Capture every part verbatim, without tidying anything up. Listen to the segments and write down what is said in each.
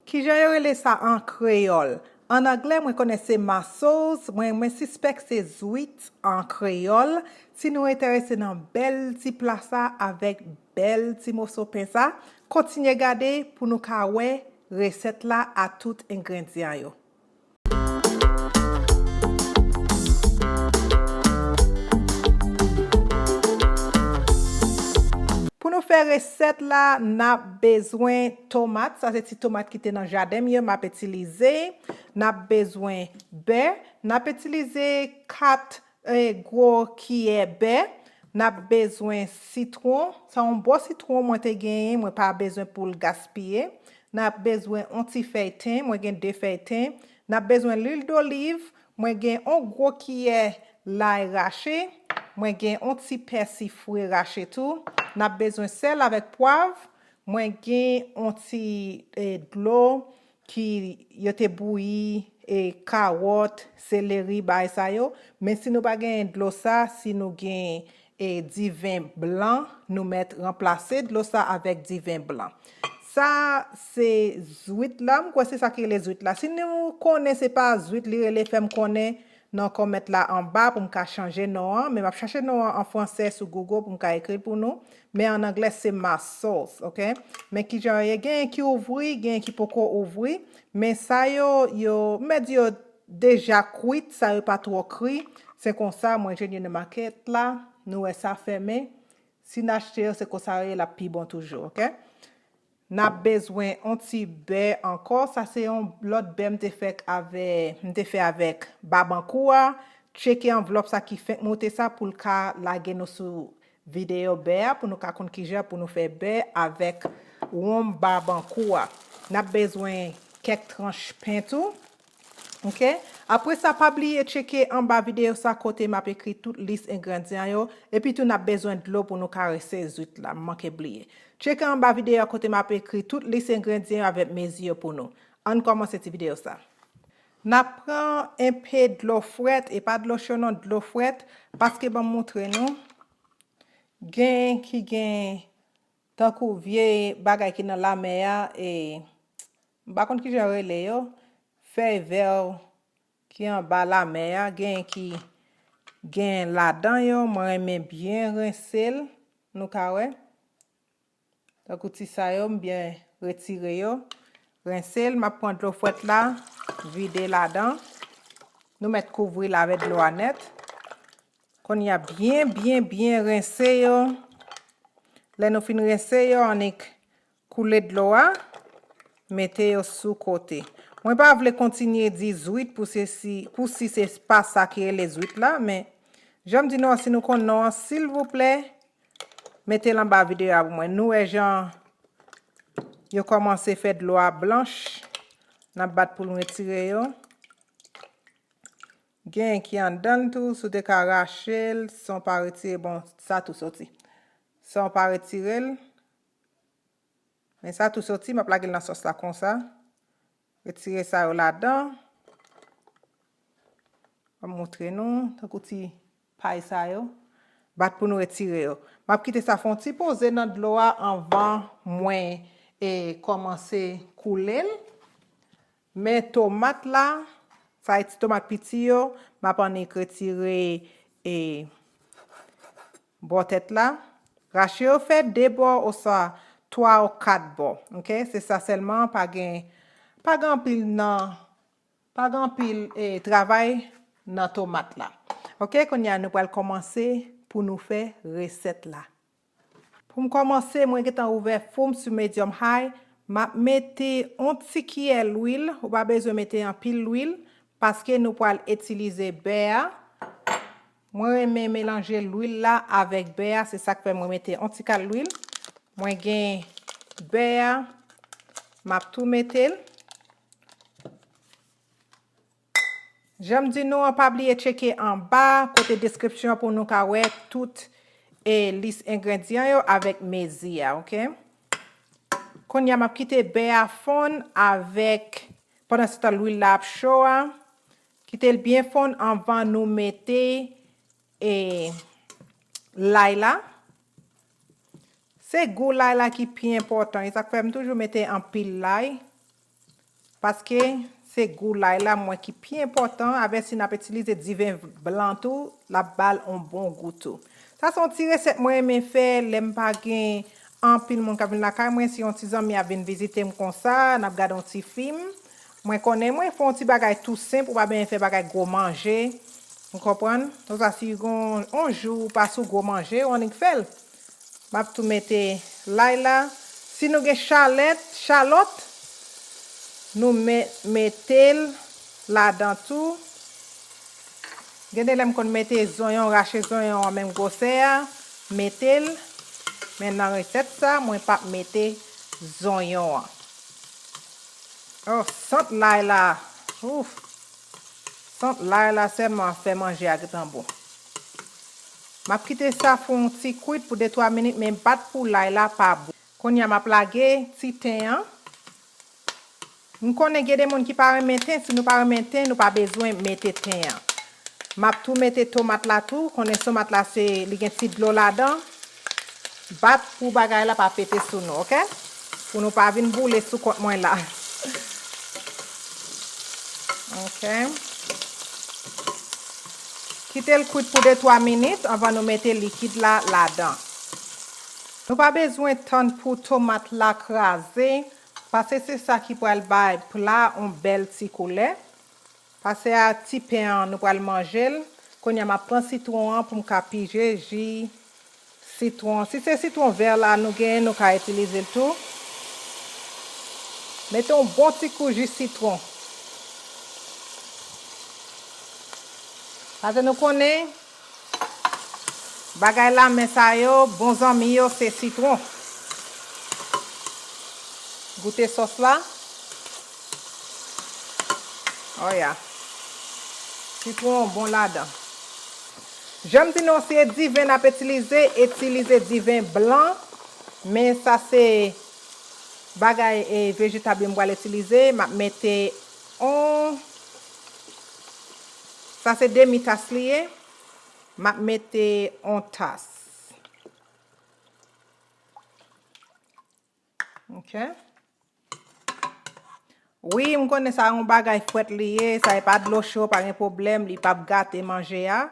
Kijan yo rele sa an kreyòl? An anglè, mwen konnen se mussels, mwen, mwen sispèk se zwit an kreyòl. Si nou enterese nan bèl ti pla sa avèk bèl ti moso pen sa, kontinye gade pou nou ka wè resèt la a tout engredyan yo. Pou nou fè resèt la, n ap bezwen tomat. Sa se ti tomat ki te nan jaden m yo, m ap itilize. N ap bezwen bè. N ap itilize kat, eh, gwo kiyè bè. N ap bezwen sitwon. Sa yon bon sitwon mwen te genyen, mwen pa bezwen pou l gaspiye. N ap bezwen yon ti fèy ten, mwen gen de fèy ten. N ap bezwen lwil doliv, mwen gen yon gwo kiyè lay rache, mwen gen yon ti pèsi fre rache tou. N ap bezwen sèl avèk pwav, mwen gen yon ti, eh, dlo ki yo te bouyi, eh, kawòt, seleri, bagay sa yo. Men si nou pa gen dlo sa, si nou gen, eh, diven blan, nou mèt ranplase dlo sa avèk diven blan. Sa se zwit la, m kwè se sa ki rele zwit la. Si nou konnen se pa zwit li rele, fè m konnen nan kòmant la anba pou m ka chanje non an. Men m ap chache non an an fransè sou Google pou m ka ekri l pou nou. Men an anglè se mussels, ok? Men kijan yo ye, genyen ki ouvri, genyen ki poko ouvri. Men sa yo, yo, m mèt di yo deja kwit, sa yo pa twò kri. Se konsa, mwen jwenn yo nan makèt la, nou wè sa fèmen. Si n achte yo, se konsa yo ye, l ap pi bon toujou, ok? N ap bezwen yon ti bè ankò. Sa se yon lòt bè m te fè avè, m te fè avèk babankou a. Tcheke anvlòp sa ki fenk moute sa pou l ka lage nou sou videyo bè a pou nou ka konn kijan pou nou fè bè avèk wonm babankou a. N ap bezwen kèk tranch pen tou. Ok? Apre sa, pa bliye tcheke anba videyo sa kote m ap ekri tout lis engredyan yo. Epi tou, n ap bezwen dlo pou nou karese zwit la. M manke bliye. Tcheke anba videyo a kote m ap ekri tout lis engredyan yo avèk mezi yo pou nou. Ann kòmanse ti videyo sa. N ap pran enpe dlo frèt, e pa dlo cho non, dlo frèt, paske ban m montre nou. Gen ki gen tankou vye bagay ki nan lamè a, e m pa konn kijan yo rele yo, fèy vè ki anba lamè a, gen ki gen ladan yo, mwen renmen byen rense l, nou ka wè. Tankou ti sa yo, m byen retire yo. Rense l, m ap pran dlo frèt la, vide ladan. Nou mèt kouvri l avèk dlo a nèt. Kounye a byen, byen, byen rense yo. Lè nou fin rense yo, annik koule dlo a, mete yo sou kote. Mwen pa vle kontinye di zwit pou se si, pou si se pa sa ki rele zwit la, men jan m di nou an, si nou konn non an, silvouplè, mete l anba videyo a pou mwen. Nou wè jan yo kòmanse fè dlo a blanch. N ap bat pou n retire yo. Gen ki anndan l tou, si w te ka rache l, san w pa retire, bon, sa tou soti. San w pa retire l, men sa tou soti, m ap lage l nan sòs la konsa. Retire sa yo ladan. M ap montre nou, tankou ti pay sa yo. Bat pou nou retire yo. M ap kite sa fè yon ti poze nan dlo a anvan mwen, e, kòmanse koule l. Men tomat la, sa e ti tomat piti yo, m ap annik retire, e, bò tèt la. Rache yo fè de bò oswa twa ou kat bò. Ok? Se sa sèlman, pa gen, pa gen anpil nan, pa gen anpil, e, travay nan tomat la. Ok? Kounye a, nou pral kòmanse pou nou fè resèt la. Pou m kòmanse, mwen gentan ouvè fou m sou medium high. M ap mete yon ti kiyè lwil. Ou pa bezwen mete anpil lwil paske nou pral itilize bè a. Mwen renmen melanje lwil la avèk bè a, se sa k fè mwen mete yon ti kal lwil. Mwen gen bè a, m ap tou mete l. Jan m di nou an, pa bliye tcheke anba kote deskripsyon pou nou ka wè tout, e, lis engredyan yo avèk mezi a, ok? Kounye a, m ap kite bè a fonn avèk, pandan se tan lwil la ap cho a. Kite l byen fonn anvan nou mete, e, lay la. Se gou lay la ki pi enpòtan. E sa k fè m toujou mete anpil lay. Paske se gou lay la, mwen, ki pi enpòtan. Avè si n ap itilize diven blan tou, l ap ba l yon bon gou tou. Sa se yon ti resèt mwen renmen fè lè m pa gen anpil moun k ap vin lakay mwen. Si yon ti zanmi ap vin vizite m konsa, n ap gade yon ti fim. Mwen konnen mwen fè yon ti bagay tou senp, ou pa bezwen fè bagay gwo manje. Ou konprann? Konsa, si yon, yon jou ou pa sou gwo manje, ou annik fè l. M ap tou mete lay la. Si nou gen chalèt, chalòt, nou me-, mete l ladan tou. Gen de lè m konn mete zonyon, rache zonyon an menm gwosè a, mete l. Men nan resèt sa, mwen p ap mete zonyon an. Oh, sant lay la. Ouf. Sant lay la sèlman fè manje a gentan bon. M ap kite sa fè yon ti kwit pou de twa minit, men bat pou lay la pa bon. Kounye a, m ap lage ti ten an. M konnen gen de moun ki pa renmen ten, si nou pa renmen ten, nou pa bezwen mete ten an. M ap tou mete tomat la tou, konnen tomat la se, li gen ti dlo ladan. Bat pou bagay la pa pete sou nou, oke? Pou nou pa vin boule sou kont mwen la. Oke. Kite l kwit pou de twa minit anvan nou mete likid la ladan. Nou pa bezwen tann pou tomat la kraze, paske se sa ki pral bay pla yon bèl ti koulè. Pase a ti pen an, nou pral manje l. Kounye a, m ap pran sitwon an pou m ka pije ji sitwon. Si se sitwon vè la nou genyen, nou ka itilize l tou. Mete yon bon ti kou ji sitwon. Paske nou konnen, bagay lanmè sa yo, bon zanmi yo, se sitwon. Goute sòs la. Oh yeah. Sitwon bon ladan. Jan m di nou, si e diven n ap itilize, itilize diven blan. Men sa se bagay, e, vejetab yo m pral itilize. M ap mete on, sa se demi tas li ye. M ap mete on tas. Ok. Wi, m konnen sa yon bagay frèt li ye, sa e pa dlo cho, pa gen pwoblèm, li p ap gate manje a.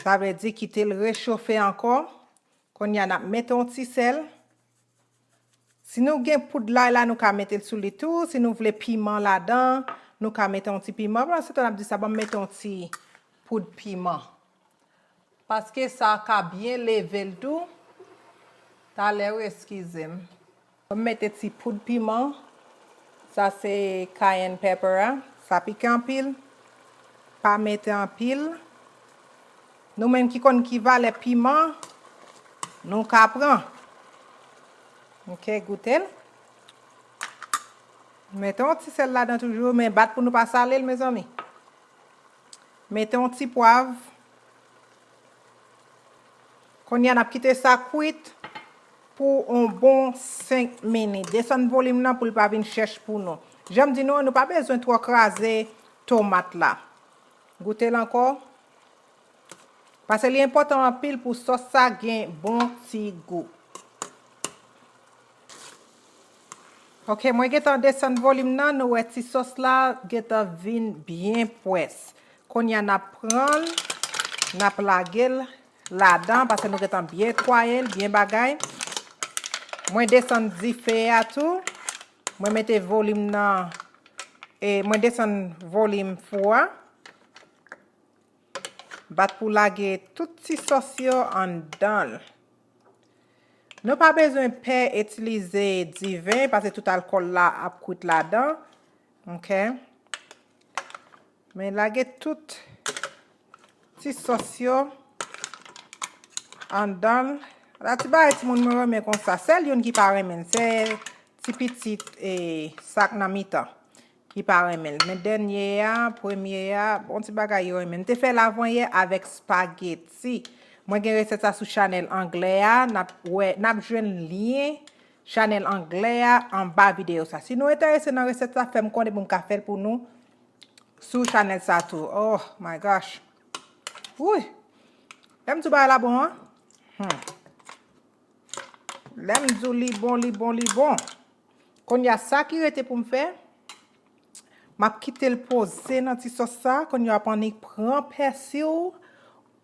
Sa vle di kite l rechofe ankò. Kounye a, n ap mete yon ti sèl. Si nou gen poud lay la, nou ka mete l sou li tou. Si nou vle piman ladan, nou ka mete yon ti piman. Pandan se tan n ap di sa, ban m mete yon ti poud piman. Paske sa ka byen leve l tou. Talè, wi, eskize m. M mete ti poud piman. Sa se cayenne pepper a. Sa pike anpil. Pa mete anpil. Nou menm ki konn ki valè piman, nou ka pran. Ok, goute l. Mete yon ti sèl ladan toujou, men bat pou nou pa sale l, mezanmi. Mete yon ti pwav. Kounye a, n ap kite sa kwit pou yon bon senk minit. Desann volim nan pou l pa vin chèch pou nou. Jan m di nou an, nou pa bezwen twò kraze tomat la. Goute l ankò. Paske li enpòtan anpil pou sòs sa gen bon ti gou. Ok, mwen gentan desann volim nan, nou wè ti sòs la gentan vin byen pwès. Kounye a n ap pran l, n ap lage l ladan, paske nou gentan byen netwaye l, byen bagay. Mwen desann dife a tou. Mwen mete volim nan, e, mwen desann volim fou a. Bat pou lage tout ti sòs yo anndan l. Nou pa bezwen pè itilize diven, paske tout alkòl la ap kwit ladan. Ok. Men lage tout ti sòs yo anndan l. La ti bagay timoun mwen renmen konsa. Sèl youn ki pa renmen l, se ti pitit, e, sa k nan mitan ki pa renmen l. Men dènye a, premye a, bon ti bagay yo renmen. M te fè l avanyè avèk spageti. Mwen gen resèt sa sou chanèl anglè a. N ap wè, n ap jwenn lyen chanèl anglè a anba videyo sa. Si nou enterese nan resèt sa, fè m konnen pou m ka fè l pou nou sou chanèl sa tou. Oh my gosh. Wouy. Lè m di w bagay la bon, an? Hmm. Lè m di w li bon, li bon, li bon. Kounye a, sa ki rete pou m fè, M ap kite l poze nan ti sòs sa, kounye a w ap annik pran pèsi w,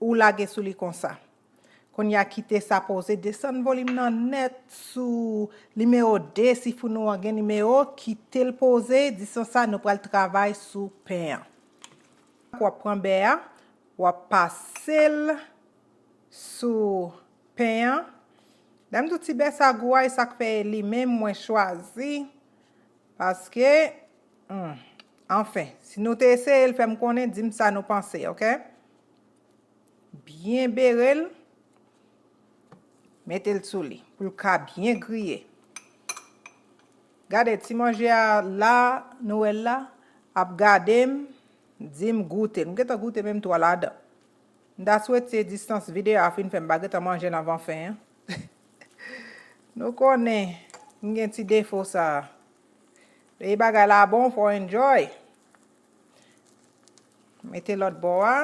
ou lage sou li konsa. Kounye a kite sa poze, desann volim nan nèt sou nimewo de, si foun ou an gen nimewo, kite l poze, distans sa nou pral travay sou pen an. W ap pran bè a, w ap pase l sou pen an. Lè m di w ti bè sa gou a, e sa k fè e li menm mwen chwazi, paske, hmm, anfen, si nou te eseye l, fè m konnen, di m sa nou panse, oke? Byen bere l, mete l sou li, pou l ka byen griye. Gade, ti manje a la, nou wè l la, ap gade m, di m goute l. M gentan goute menm twa ladan. M ta swete distans videyo a fin fè m pa gentan manje l anvan fen an. Nou konnen, m gen ti defo sa a. Depi bagay la bon, fò w enjoy. Mete lòt bò a.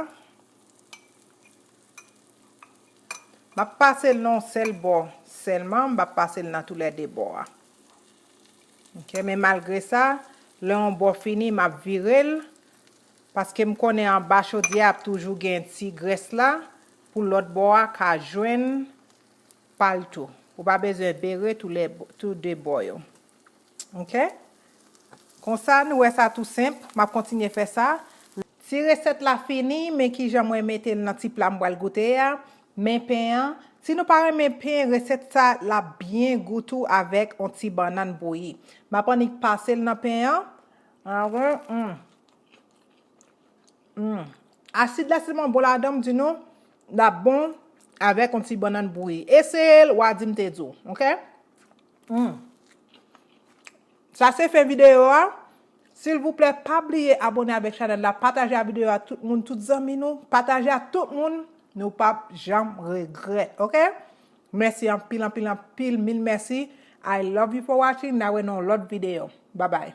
M ap pase l nan yon sèl bò sèlman, m p ap pase l nan toulède bò a. Oke, men malgre sa, lè yon bò fini, m ap vire l, paske m konnen anba chodyè a ap toujou gen ti grès la, pou lòt bò a ka jwenn pa l tou. Ou pa bezwen bere tou lè, tou de bò yo. Oke? Konsa, nou wè sa tou senp. M ap kontinye fè sa. Ti resèt la fini, men kijan mwen mete l nan ti pla m pral goute a. Men pen an. Si nou pa renmen pen, resèt sa, l ap byen gou tou avèk yon ti bannann bouyi. M ap annik pase l nan pen an. Awen, hmm. Hmm. Asid la sèlman bon ladan, m di nou, l ap bon avèk yon ti bannann bouyi. Eseye l, w a di m te di w, oke? Hmm. Sa se fen videyo a. Silvouplè, pa bliye abòne avèk chanèl la, pataje a videyo a tout moun, tout zanmi nou, pataje a tout moun, nou p ap janm regrèt, oke? Mèsi anpil, anpil, anpil, mil mèsi. I love you for watching. N a wè nan yon lòt videyo. Bye bye.